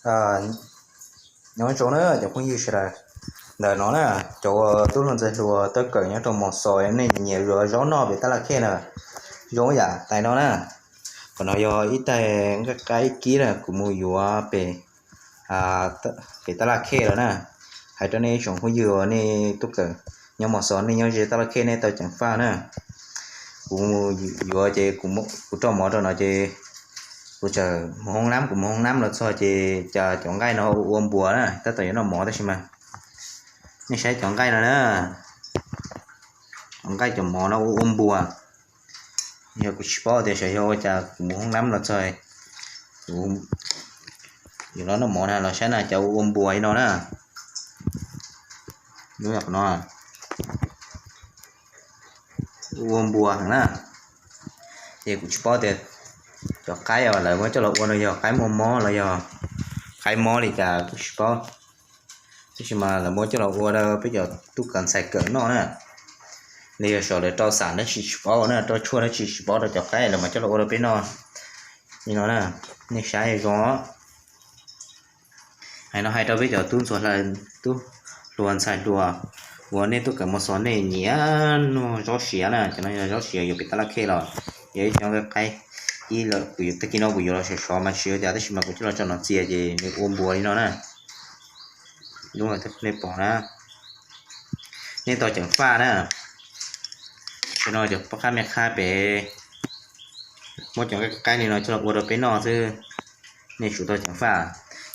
Nyob zoo na cov phooj ywg sawv daws. Ntawm no na, cov uas tub hluas ntxhais hluas tau kawm nyob rau mos xos nej nyiam yuav zaub noj pem tab laj khej na, zoo yam tais no na. Qhov no yog ib tais nqaij qaib kib na, kuv mus yuav pem, pem tab laj khej lawm na. Hais rau nej tsoom phooj ywg uas nej tub kawm nyob mos xos nej nyob ze tab laj khej nej tau ceev faj na. Kuv mus yuav ces kuv rau mov rau no ces kuv txawm mus hoob nab, kuv mus hoob nab los txog ces cas cov nqaij no ua ua npuas na, tab tom yuav noj mov tab sis mas nej saib cov nqaij no na, cov nqaij cov mov no ua ua npuas. Yog kuv tsis paub tias xyov yog ua cas kuv mus hoob nab los txog, kuv yuav los noj mov na los saib na cas ua ua npuas li no na. Lub no ua npuas heev na. Ces kuv tsis paub tias cov qaib uas lawv muab coj los ua no yog qaib muaj mob los yog qaib mob li cas kuv tsis paub. Tab sis mas lawv muab coj los ua rau peb cov tub kawm ntxhais kawm noj na. Los yog xyov lawv rau xam dab tsi tsis paub na, rau tshuaj dab tsi tsis paub rau cov qaib lawv mas coj los ua rau peb noj li no na. Nej saib zoo. Hais no hais rau peb cov tub ntxhais hluas, tub hluas ntxhais hluas uas nej tub kawm mos xos nej nyiam noj zaub siav na, cov no yog zaub siav yuav pem tab laj khej los yog ib cov nqaij qaib. Ib lawm kuv tag kis no kuv yuav los sov sov mas tsis ua cas tab sis mas kuv coj los tso no txias ces nws ua npuas li no na. Lub no nej pom na, nej tau ceev faj na. Cov no cov poj qab me qhab pem muab cov nqaij qaib li no coj los ua rau peb noj xwb. Nej tsum tau ceev faj.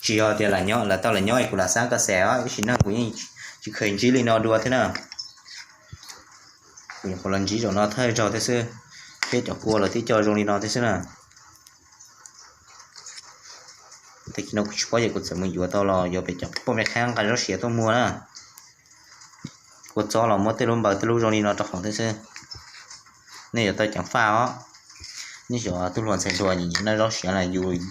Tsis yog tias lam nyob, lawv tau lam nyob es kuv lam xab kaj xes os, tab sis no kuv yeej tsis kheev ntsib li no dua thiab na. Kuv nyuam qhuav los ntsib zaum no thawj zaug thiab xwb. Peb cov kua los tib co zoo li no thiab xwb na. Tag kis no kuv tsis paub ces kuv txawm mus yuav tau los yuav pem cov poj me qhab nqa zaub siav tuaj muag na. Kua txob los muab tej lub npaws tej lub zoo li no rau hauv thiab xwb. Nej yuav tau ceev faj os. Nej cov tub hluas ntxhais hluas nyiam noj zaub siav na, yus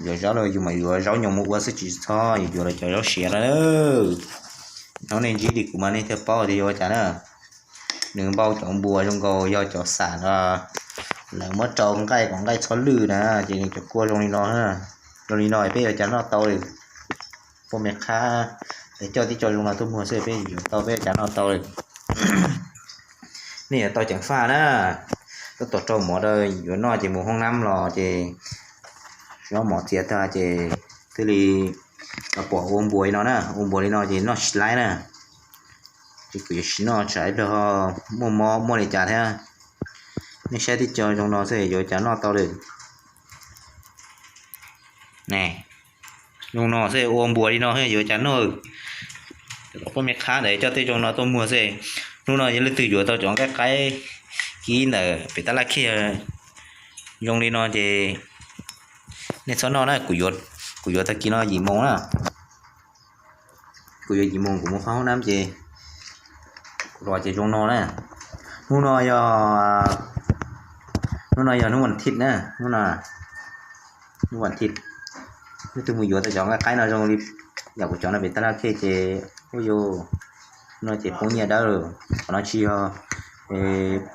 yuav zaub los yus mas yuav zaub nyoos mus ua xwb tsis txhob yuav los cov zaub siav na. Hnub nej ntsib li kuv mas nej thiaj paub tias yog ua cas na. Nws npau cov npuas zoo nkaus yog cov xam lawv muab rau nqaij kom nqaij txhob lwj na, ces nws cov kua zoo li no, zoo li no peb yuav cas noj tau li. Poj me qhab, es coj tib co zoo no tuaj muag xwb peb yuav tau, peb yuav cas noj tau li. Nej yuav tau ceev faj na, tab tom rau mov rau yuav noj ces mus hoob nab los ces noj mov txias tag ces thiaj li los pom ua npuas li no na, ua npuas li no ces noj tsis laib na. Ces kuv yuav tsis noj tsam ib pliag muaj mob muaj li cas thiab. Nej saib tib co zoo no xwb yuav cas noj tau li. Ne, zoo no xwb ua npuas li no yuav cas noj. Poj me qhab ntawd coj tej zoo no tuaj muag xwb. Hnub no yog leej twg yuav tau cov nqaij qaib kib ntawm pem tab laj khej zoo li no ces nej txhob noj na, kuv yuav tag kis no yim moos na. Kuv yuav yim moos kuv mus faib hoob nab ces kuv los ces zoo no na. Hnub no yog, hnub no yog hnub vas thib na, hnub no hnub vas thib. Leej twg mus yuav tau cov nqaij qaib no zoo li yam kuv cov no pem tab laj khej ces, ub yus, no ces poob nyiaj dawb lawm. Qhov no tsis yog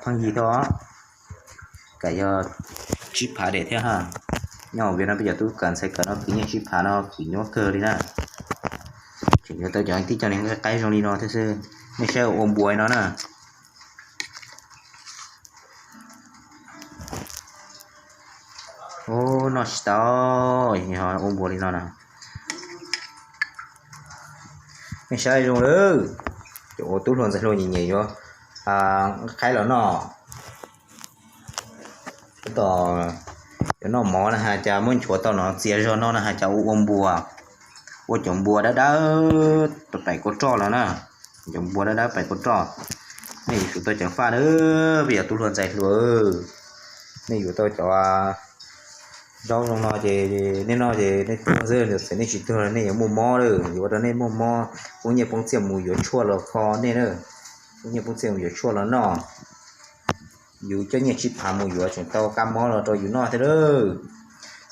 pheej yig thiab, kam yog tsib phav daim thiab ha. Nyob hauv Vias no peb cov tub kawm ntxhais kawm no khwv nyiaj tsib phav no khwv nyuaj kawg li na. Tseem yuav tau cov tib co niag nqaij qaib zoo li no thiab xwb. Nej saib ua npuas li no na. Ub, noj tsis tau, ua npuas li no na. Nej saib zoo lawm, cov ua tub hluas ntxhais hluas nyiam nyiam yuav nqaij qaib los noj. Tab tom yuav noj mov na has cas muab nchuav tau no txias zog no na has cas ua ua npuas, ua cov npuas dawb dawb pais kua roj los na, cov npuas dawb dawb pais kua roj. Nej yuav tsum tau ceev faj na, peb yog tub hluas ntxhais hluas. Nej yuav tau cov zaub zoo no ces nej noj ces nej tuag xwb, txawm nej tsis tuag los nej yuav muaj mob lawm, yuav ua rau nej muaj mob, poob nyiaj poob txiaj mus yuav tshuaj los kho nej na, poob nyiaj poob txiaj mus yuav tshuaj los noj. Yus coj nyiaj tsib phav mus yuav tseem tau kab mob los rau yus noj thiab lawm.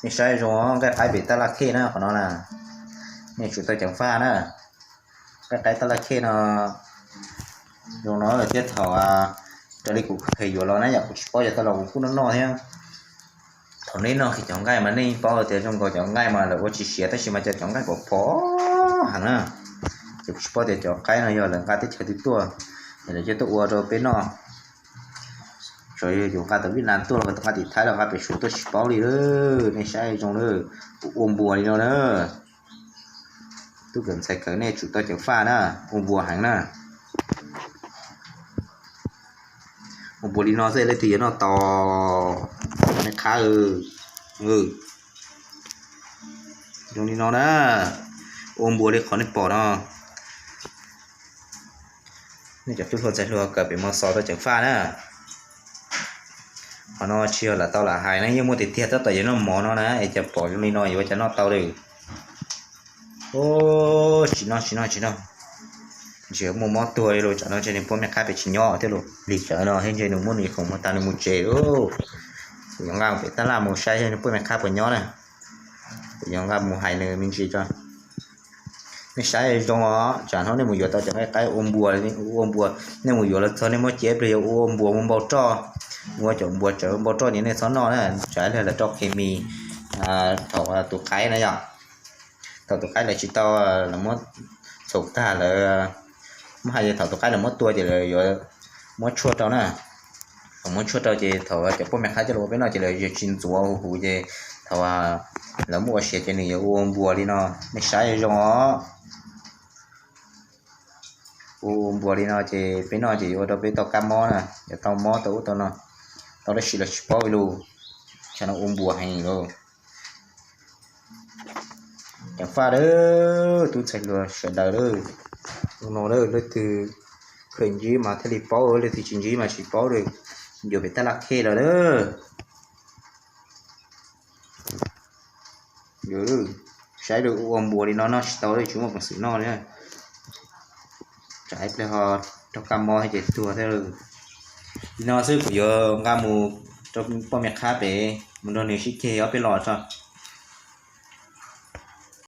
Nej saib zoo nqaij qaib pem tab laj khej na qhov no na, nej tsum tau ceev faj na. Nqaij qaib tab laj khej no zoo no thiab thaum raws li kuv kheev yuav los na yam kuv tsis paub yog tau los kuv kuj noj noj thiab. Thaum nej noj kiag cov nqaij mas nej paub tias zoo nkaus cov nqaij mas lawv ua tsis siav tab sis mas cov, cov nqaij pom pom heev na. Ces kuv tsis paub tias cov qaib no yog lawv nqa teb chaws twg tuaj, es lawv coj tuaj ua rau peb noj. Tsuas yog yus nqa tau Vib Nam tuaj los nqa tim Thaib los nqa pem Suav tuaj tsis paub li lawm. Nej saib zoo lawm, ua npuas li no na. Tub kawm ntxhais kawm nej tsum tau ceev faj na, ua npuas heev na. Ua npuas li no xwb leej twg yuav noj tau, nej qhab. Zoo li no na, ua npuas li qhov nej pom no. Nej cov tub hluas ntxhais hluas kawm pem Mos Xos tau ceev faj na. Qhov no tsis yog lam tau lam hais na, yeej muaj tiag tiag, tab tom yuav noj mov no na es cas pom zoo li no yuav ua cas noj tau li. Tsis noj, tsis noj, tsis noj. Ntshe muaj mob tuag li los tsam no ntshe nws poj me qhab pem tsis nyob thiab los lig tsam no thiab ntshe nws muab nws khoom mus tas nws mus tsev lawm. Kuv yuav nqa pem tab laj mus saib nws poj me qhab puas nyob na. Kuv yuav nqa mus hais nws me ntsis tso. Nej saib zoo os, tsam no nej mus yuav tau cov nqaij qaib ua npuas, ua npuas, nej mus yuav los txog nej muab cia ib pliag yuav ua npuas mus npau roj, ua cov npuas tsawv npau roj ces nej txhob noj na, tsam ib pliag lawv rau khes mis thaum tus qaib na yom. Thaum tus qaib lawv tsis tau, lawv muab txhom tag lawm, muab hais tias thaum tus qaib lawv muab tua ces lawv yuav muab tshuaj rau na. Thaum muab tshuaj rau ces thaum cov poj me qhab coj los ua peb noj ces lawv yuav tsis ntxuav huv huv ces thaum lawv muab ua siav ces nws yuav ua npuas li no. Nej saib zoo os. Ua npuas li no ces peb noj ces yuav ua rau peb tau kab mob na, yuav tau mob tau ub tau no, tau dab tsi los tsis paub li lus. Tsam no ua npuas heev lawm. Ceev faj lawm tub ntxhais hluas sawv daws lawm. Ua no lawm leej twg kheev ntsib mas thiaj li paub, leej twg tsis ntsib mas tsis paub li. Yuav pem tab laj khej los lawm. Saib lawm, ua npuas li no noj tsis tau li, tsis muaj peev xwm noj li. Tsam ib pliag ho raug kab mob ces tuag thiab lawm. Li no xwb kuv yuav nqa mus rau poj me qhab pem mus nrog nws sib ceg ob peb los tso.